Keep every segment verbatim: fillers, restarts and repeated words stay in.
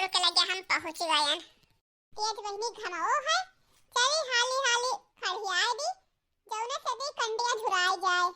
के लगे हम पहुँच गयन। तेज बहिनी घमाओ है, चली हाली हाली खड़ियाए दी, जौने से दी कंडिया झुराए जाए।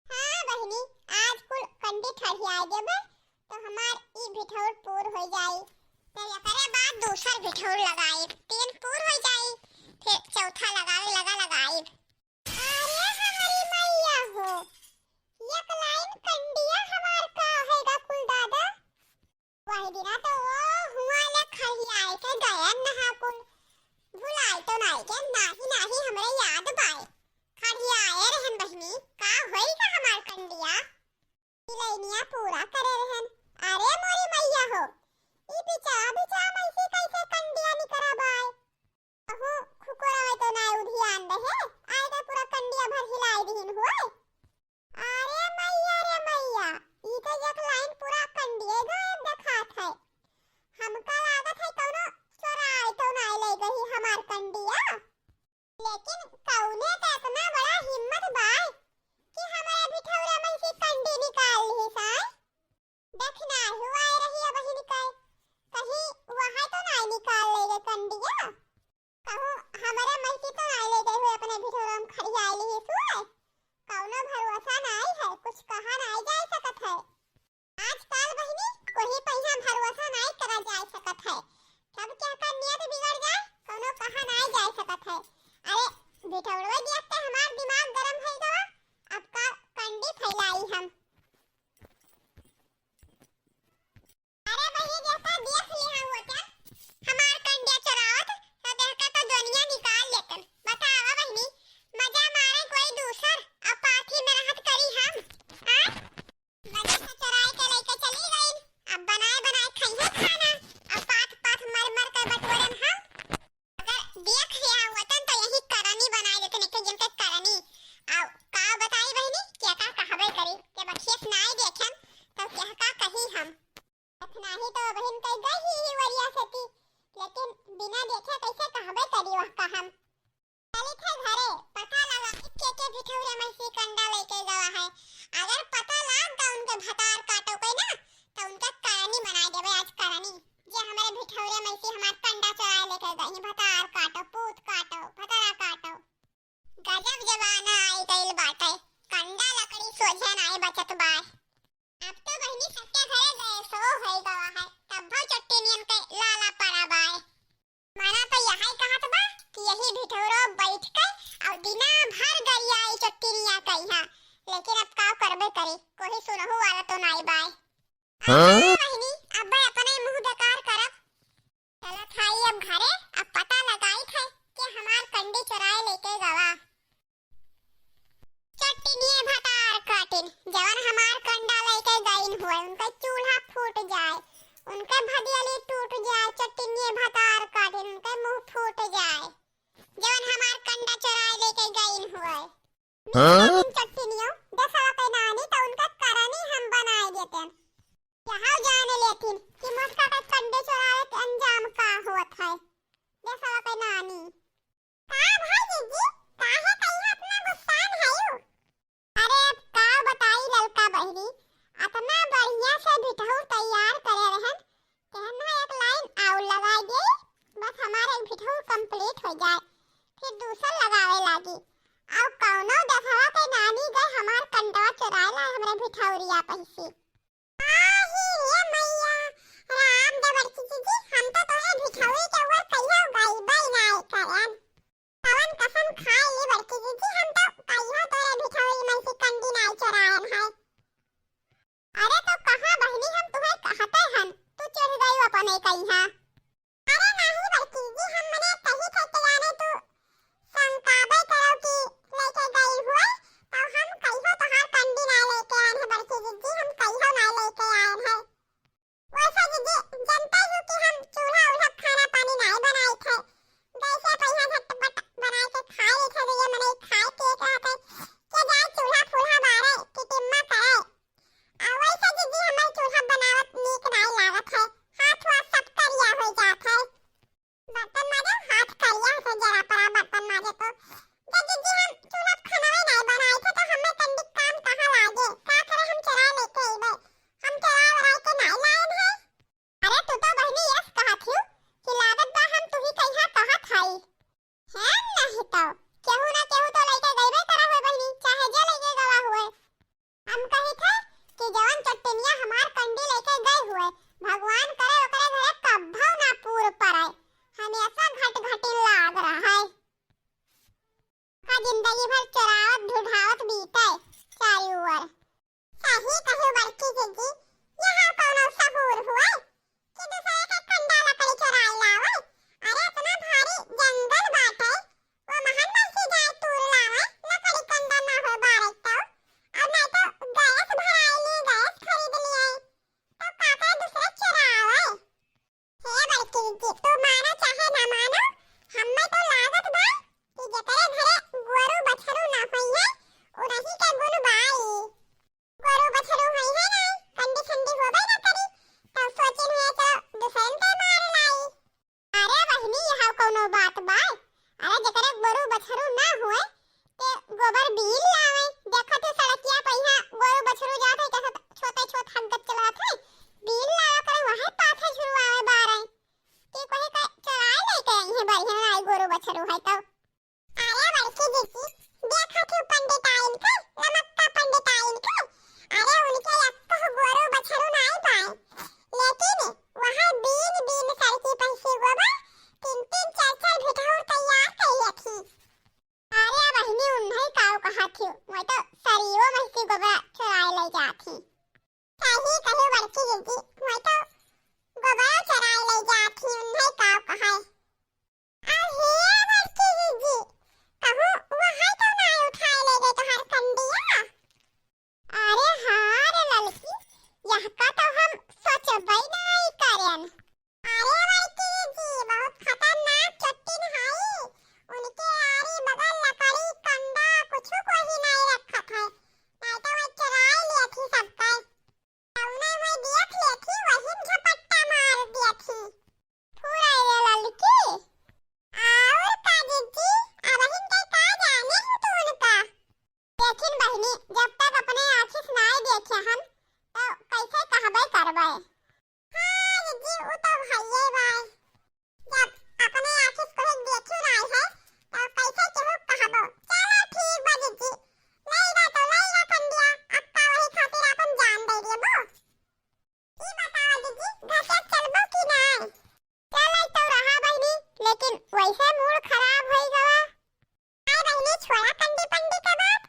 हाँ बहिनी, आज कुल कंडी ठड़ियाए देबे, तो हमार ई भिठौर पूर हो जाई। तो एकरे बाद दूसर भिठौर लगाई, तीन पूर हो जाई, फिर चौथा लगावे लगा लगाई। अरे हमारी मैया हो, एक लाइन कंडिया हमार का होएगा कुल दादा? वही दिना तो वो हुआ ले खड़ियाए के गयन नहा कुल। भुलाई तो नाई के, नाही, नाही हमरे याद बाय। खड़ियाए रहन बहिनी, का होई का हमार कंडिया? ई लइनिया पूरा करे रहन। अरे मोरी मैया हो, ई बिचा, बिचा में से कैसे कंडिया निकरा बाय? कहूँ खुकुरा तो नाई उधियान रहे, आए तो पूरा कंडिया भर हिलाई दिहिन हुए। अरे मैया रे मैया, ई तो एक लाइन पूरा कंडिये गायब देखात है। हमका लागत है कौनो चोराए तो नाई ले गई हमार कंडिया। लेकिन कौने के इतना बड़ा हिम्मत बाय कि हमारे भिठौरे में से कंडी निकाल ली साय। देखना हुआ रही है बहिन के, कहीं वहाँ तो नाई निकाल ले गए कंडिया। कहूँ हमरे मैसी तो नाई ले गए हुए अपने भिठौरा में खड़ियाए ली सुए। कौनो भरोसा नाई है, कुछ कहा नाई जा सकत है। आजकल बहिनी कोही पहिया भरोसा नाई करा जा सकत है। कब क्या का नियत बिगड़ जाए, कौनो कहा नाई जा सकत है। अरे भिठौरवे देखते हमार दिमाग गरम है गवा, अब का कंडी फैलाई हम। अरे बहिनी, जैसा देख लिहा होतन, हमार कंडिया चोरावत, तो देखा तो दुनिया निकाल लेतन। बतावा बहिनी, मजा मारे कोई दूसर, अब पाथी में रहत करी हम, हाँ? मजा से चोराए के लेके चली गई, अब बनाए बनाए खाइए खाना, अब पाथ पाथ मर मर के बटोरन हम। अगर देख लिहा होतन तो यही करनी बनाए देतन, एक जिनके करनी। आओ, का बताई बहिनी, क्या का कहबे करी, जब अखिए से नाई देखन, तो क्या का कही हम। अखनाही तो बहिन कह गई ही वरिया सेती, लेकिन बिना देखे कैसे कहबे करी वह का हम। चलित है घरे, पता लगा के के भिठौरे में से कंडा लेके गवा है। अगर पता लाग गा उनके भतार काटो के ना, तो उनका करनी बनाए देबे आज करनी। जे हमारे भिठौरे में से हमार कंडा चोराए लेके गई, भतार काटो, पूत काटो, भतारा काटो। गजब जमाना आई गइल बाटे, कंडा लकड़ी सोझे नाई बचत बाय। अब तो बहिनी सबके घरे गैसो होई गवा है, तब्बो चट्टी नियन के लाला पड़ा बाय। मना तो यही कहत बा कि यही भिठौरो बैठ के और दिना भर गरियाई चट्टी निया कहिया, लेकिन अब का करबे करी, कोई सुनहु वाला तो नाई बाय। हाँ? बहिनी, अब अपने मुंह बेकार करब। चलत हई अब घरे, अब पता लगाई थे कि हमार कंडी चोराए लेके गवा। चट्टिनिए भतार काटिन, जवन हमार कंडा लेके गइन हुए, उनका चूल्हा फूट जाए, उनके भदियली टूट जाए, चट्टिनिए भतार काटिन, उनके मुंह फूट जाए, जवन हमार कंडा चोराए लेके गइन हुए। हाँ? चट्टिनियो, देसवा के नानी तो उनका करनी हम बनाए देते। यहाँ जाने लेथिन कि मोटका के कंडे चोरावे के अंजाम का होत है। देसवा के नानी। का भाई जीजी, काहे कहिया इतना गुस्सान है यू? अरे अब का बताई ललका बहिनी, इतना बढ़िया से भिठौर तैयार करे रहन, कहना एक लाइन और लगा दे, बस हमारे एक भिठौर complete हो जाए, फिर दूसर लगावे लागी। और कौनो देसवा के नानी गए हमार कंडवा चोराए ला हमरे भिठौरिया पैसे। आही रे मैया, राम दे बड़की जीजी, हम तो तोरे भिठौरी के ऊपर कहियो गइबे नाय करन। कवन कसम खाए ली बड़की जीजी, हम तो कहियो तोरे भिठौरी में से कंडी नाय चोरायन है। अरे तो कहाँ बहिनी, हम तुहे कहते हन, तू चढ़ गई अपने कहिया। अरे नाही बड़की जी, हम मने कही थे के जाने तू संकाबे करो कि लेके गई हुए, तो हम कहियो तोहार कंडी ना लेके आए हैं बड़की जीजी, हम कहियो ना लेके आए हैं। वैसे जीजी, जनते हो कि हम चूल्हा उल्हा खाना पानी नहीं बनाए थे, गैसे पे यहाँ झटपट बनाए के खाए थे, तो ये मने खाए पिए के रहते, के जाए चूल्हा फूल्हा बारे, टिटिम्मा करे। आ वैसे जीजी, हमार चूल्हा बनावत नीक नाई लागत है, हाथ वाथ सब करिया है तो। अरे बड़की जिज्जी, देखत ही पंडिताइन के, लमक्का पंडिताइन के। अरे उनके एक्को गोरू बछरू नाई बाय, लेकिन वहाँ बीन बीन सड़की पहिसी गोबर, तीन तीन चार चार भिठौर तैयार कई लेथी। अरे बहिनी, उन्हई काउ कहत ही, वही तो सरियो महिसी गोबरा चोराए ले जात ही। सही कही बड़की जिज्जी, वही तो गोबरा चोराए ले जात ही, उन्हई काउ कहै। अरे बड़की जिज्जी, कहूँ वहाँ तो नाई उठाए ले गए तोहार कंडिया? अरे हाँ रे ललकी, यहका तो हम सोचबे नाई करेन। अरे बड़की जिज्जी, बहुत खतरनाक चोट्टिन हई। उनके आरी बगल लकड़ी, कंडा, कुछु कोई नाई रखत है, नाई तो वह चुराई लेथी सबके। जौने में देख लेथी, वही में झपट्टा मार देथी। फुरैया ललकी, और का जिज्जी, अबहिन के का जाने ही तू उनका? देखिन बहिनी, जब तक अपने आँखी से नाई देखे हम, तो कैसे कहबे करबे? हाँ जिज्जी, उ तो भइये बाय। जब अपने आँखी से कोई देखियो नाई है, तो कैसे केहू कहबो? चला ठीक बा जिज्जी, लइला तो लइला कंडिया, अक्का वही खातिर अपन जान दे देबो। ई बतावा जिज्जी, घसिया चलबो कि नाई? चलै तो रहा बहिनी, लेकिन वैसे मूड खराब होई गवा। अरे बहिनी, छोड़ा कंडी पंडी के बात,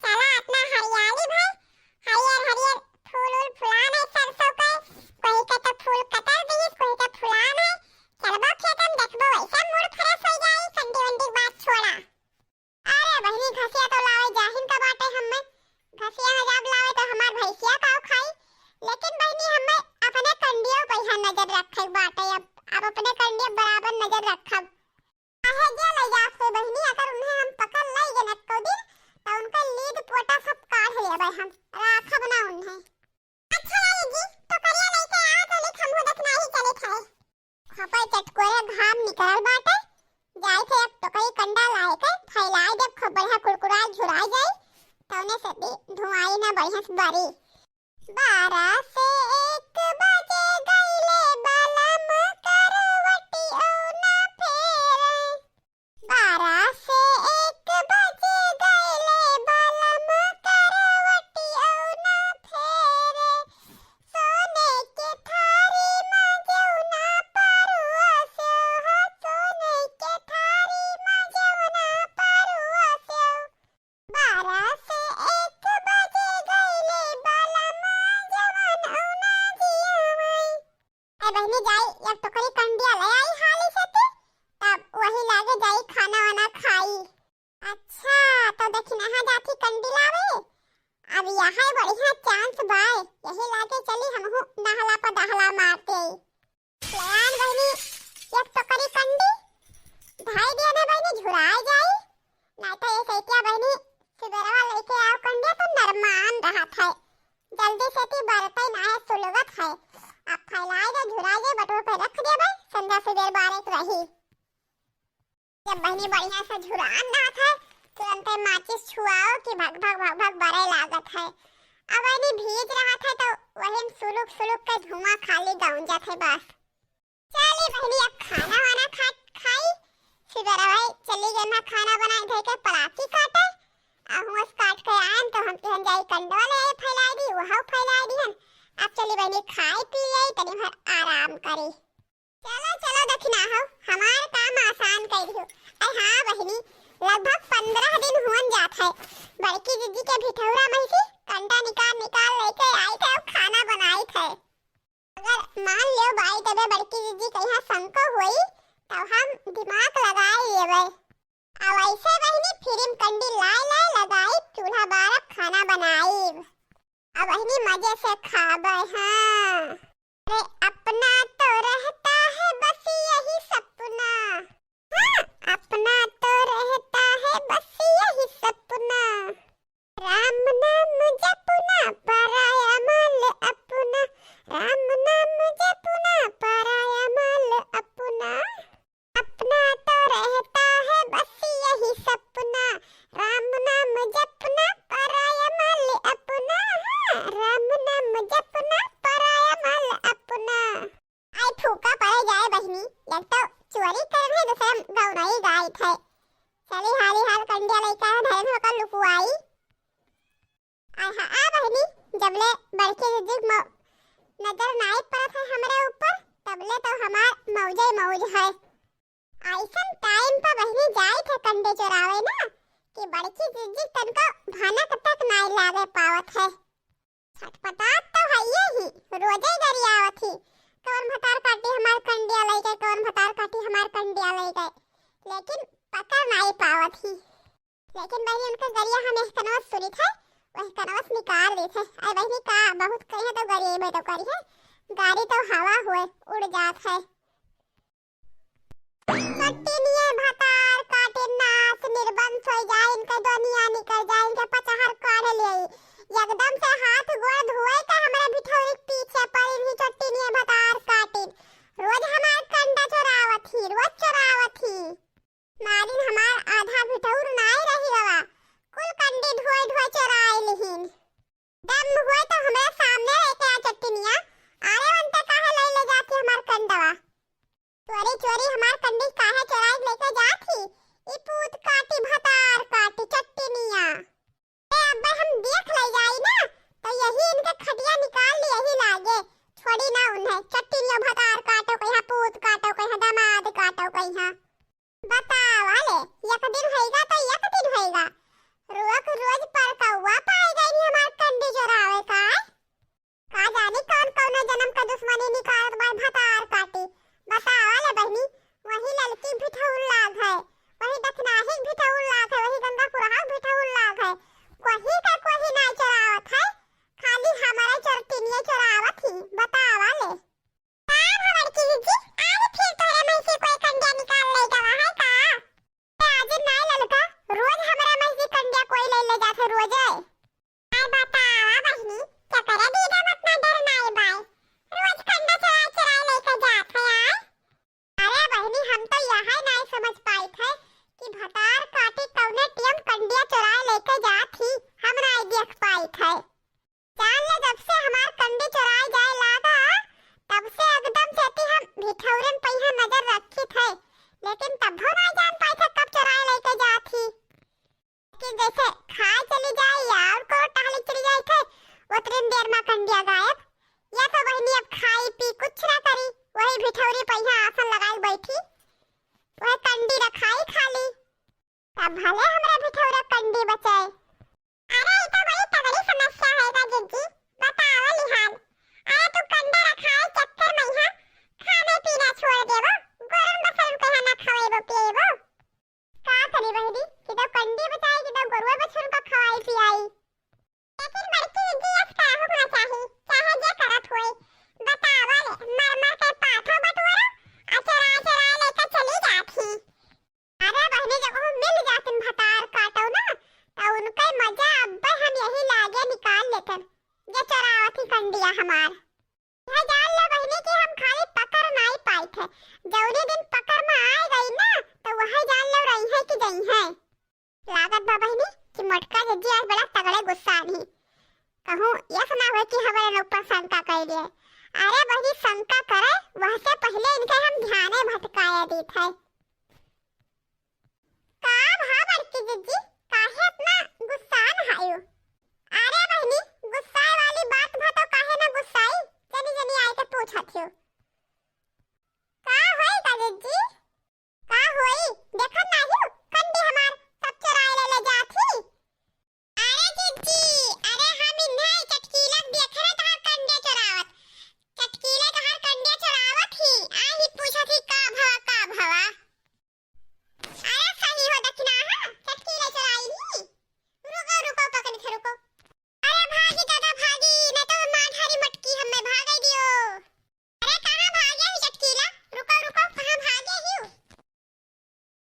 चला अपना हरियाली भई, हरियर हरियर फूल उल फुलान है सरसों के, कोई के तो फूल कतर दिस, कोई के फुलान है, चलबो खेतन देखबो, वैसे मूड फ्रेश हो जाई, कंडी वंडी के बात छोड़ा। अरे बहिनी, घसिया तो लावे जाहिन का बाटे हम्मे, घसिया न जाब लावे तो हमार भैंसिया काउ खाई। लेकिन बहिनी, हम्मे अपने कंडियो पे यहाँ नजर रखे बाटे, अब, अब अपने कंडियो बराबर नजर रखब। काहे जे ले जात है बहिनी, अगर उन्हें हम पकड़ लई गए एको दिन, तो उनका लीद पोटा सब काढ़ लेबे हम, राखब ना उन्हें। अच्छा लाली जी, टोकरिया लेके आओ तो लिख, हमहू देखना ही चले खाए। खपई चटकोरे घाम निकलल बाटे, जाई थे एक टोकरी कंडा लाए के फैलाई देब, खूब बढ़िया कुरकुराई झुराई जाई, तौने से भी धुआई ना बढ़िया से बरी। बारह से एक बजे गईले बलम करवटी औना फेरे। बारह से एक बजे गईले बलम करवटी औना फेरे। सोने के थारी में जौना परुआ से हो, सोने के थारी में जौना परुआ से हो। बारह से एक बजे गईले बलम जवन औना जिया माई। ए बहिनी, जाई एक टोकरी कंडिया ले आई हाली से ती, तब वही लागे जाई खाना वाना खाई। अच्छा, तो देखी नहा जाती कंडी लावे, अब यहाँ बढ़िया चांस बाय, यही लागे चली हमहू नहला पर दहला मारते। ले आन बहिनी, एक टोकरी कंडी, धाई दिया ना बहिनी, झुराए जाई, नहीं तो ये सैतिया बहिनी सुबेरवा लेके आओ कंडिया तो नरमान रहत है, जल्दी से ती बरतई ना है, सुलगत है। अब फैलाए दे, झुराए दे, बटुआ पे रख दे भाई, संध्या सुबेर बारे के रही। जब बहिनी बढ़िया से झुरान रहत है, तुरंते माचिस छुआओ कि भग भग भग भग बरे लागत है। अब बहिनी भीज रहत है तो वही में सुलुक सुलुक के धुआं खाली गूंजत है बस। चली बहिनी, अब खाना वाना खा, खाई। सुबेरा भाई चली गए ना खाना बनाए, धोए के पलाकी काटे। आ हुआं से काट के आएन तो हम तिहन जाई कंडवा ले आए, फैलाई दी, वहाँ फैलाई दिहन। अब चली बहिनी खाई पी आई, तनी भर आराम करी। चलो चलो दखिना हो, हमार काम आसान कर दियो। अरे हाँ बहिनी, लगभग पन्द्रह दिन हुअन जात है। बड़की जिज्जी के भिठौरा महिसी कंडा निकाल निकाल लेके आई थे, अब खाना बनाई थे। अगर मान लियो बाई तबे बड़की जिज्जी कहिया शंको होई, तब हम दिमाग लगाए लेबे। अब ऐसे बहिनी फिर हम कंडी लाए लाए लगाई, चूल्हा बारब, खाना बनाई। अब बहिनी मजे से खाबे, हाँ। अरे अपना तो रहता है बस यही सपना। हाँ, अपना तो रहता है बस यही सपना। राम नाम जपना, पराया माल अपना। राम नाम जपना, पराया माल अपना। अपना तो रहता है बस यही सपना। राम नाम जपना, पराया माल अपना। हाँ, राम नाम जपना, पराया माल अपना। आई फूका पड़े जाए बहिनी, एक तो चोरी करन है, दूसरा गौनई गाय। है। चली हाली हाल कंडिया लइका है, धरे में ओकर लुकुआई। आ हा, आ बहिनी, जबले बड़की जिज्जी म-, नजर नाई पड़त है हमरे ऊपर, तबले तो हमार मौजे मौज है। अइसन टाइम पर बहिनी जाइत है कंडी चोरावे ना, कि बड़की जिज्जी तनको भनक तक नाई लागे पावत है। छटपटात तो हइये ही, रोजे गरियावत ही, कवन भतार काटी हमार कंडिया लइके, कवन भतार काटी हमार कंडिया लइके, लेकिन पकड़ नाई पावत ही। लेकिन बहिनी उनका गरिया हम एह कनवा से सुनित है, वही कनवा से निकाल देत है। अरे बहिनी का बहुत कहे तो गरिया में तो करी है, गारी तो हवा हुए उड़ जात है। चट्टिनिये भतार काटिन नास निर्बंस होइ जाए, इनके दुनिया निकल जाए, इनके पचहर काढ़ लेई। एकदम से हाथ गोड़ धोए के हमरे भिठौरी के पीछे पड़िन ही चट्टिनिये भतार काटिन। रोज हमार कंडा चोरावत ही, रोज चोरावत ही। मारिन हमार आधा भिठौर नाई रहि गवा, कुल कंडी धोए धोए चोराए लिहिन। दम हुए तो हमरे सामने रह के आ चट्टिनिया, अरे वनते काहे लइ ले जाती हमार कंडवा? चोरी चोरी हमार कंडी काहे चोराई लेके जात ही? ई पूत काटी भतार काटी चट्टिनिया। ए अब्बे हम देख ले जाई ना, तो यही इनके खटिया निकाल ली यही लागे, छोड़ी ना उन्हें। चट्टिनिया भतार काटो कहिया, पूत काटो कहिया, दामाद काटो कहिया। बतावा ले, एक दिन होइगा तो एक दिन होइगा। रोक रोज पर कौआ पाए गई हमार कंडी चोरावे का। का जानी कौन कौनो जन्म का दुश्मनी निकालत बा भतार काटी। बतावा ले बहिनी, वही ललकी भिठौर लाग है, वही दखनाही भिठौर लाग है, वही गंगापुरहा भिठौर लाग है। कोही का कोही ना चोरावत है, खाली हमारे चोरटिनिये चोरावत ही। बतावा ले। का भा बड़की जिज्जी, आज फिर तोहरे में से कोई कंडिया निकाल ले गवा है का? ए, आज नाय ललका, रोज हमरा में से कंडिया कोई ले ले जात है, रोजे। आय बतावा बहिनी, केकरे दीदा में इतना डर नाय बाय, रोज कंडा चोराई चोराई लेके जात है आय। अरे बहिनी, हम तो यह नाय समझ पाइत है कि भतार काटी कौने टेम कंडिया चोराई लेके जात ही, हम नाय देख पाइत है। जान ले, जब से हमार कंडी चोराई जाए लागा, तब से एकदम से ती हम भिठौरन पइहा नजर रखित है, लेकिन तब्बो नाय जान पाइत है कब चोराई लेके जात ही। कि जैसे खाए चली जाए या और कोनो टहले चली जाए थे, उतनी देर में कंडिया गायब। या तो बहिनी अब खाई पी कुछ ना करी, वही भिठौरी पइहा आसन लगाई बैठी, वह कंडी रखाई खाली। तब भले हमरा भिठौरा कंडी बचाए। अरे, ई तो बड़ी तगड़ी समस्या है बा जिज्जी, बतावा लिहाल। अरे, तू कंडा रखाए चक्कर में यहाँ खाने पीना छोड़ देबो, गोरन बसरन के यहाँ ना खवेबो पिएबो। का करी बहिनी, कि तो कंडी बचाई, कि तो गोरुआ बछरुन का खवाई पियाई। लेकिन बड़की जिज्जी, यस का होना चाही, चाहे जे करत होए, बतावा ले, मर मर के पाथो बटोरा, आ चोरा चोरा लेके चली जात ही। अरे बहिनी, जब वो मिल जातिन भतार काटो ना, तो उनके मजा अब्बे हम यही लागे निकाल लेतन, जे चोरावत ही कंडिया हमार। यह जान ले बहिनी कि हम खाली पकड़ नाई पाइत है। जौने दिन पकड़ में आए गई ना, तो वह जान ले रही है कि गई है। लागत बा बहिनी कि मोटका जिज्जी आज बड़ा तगड़े गुस्सा आनी। कहूँ यस ना हुए कि हमारे ऊपर शंका कर लिए। अरे बहिनी, शंका करे, वह से पहले इनके हम ध्याने भटकाए दीत है।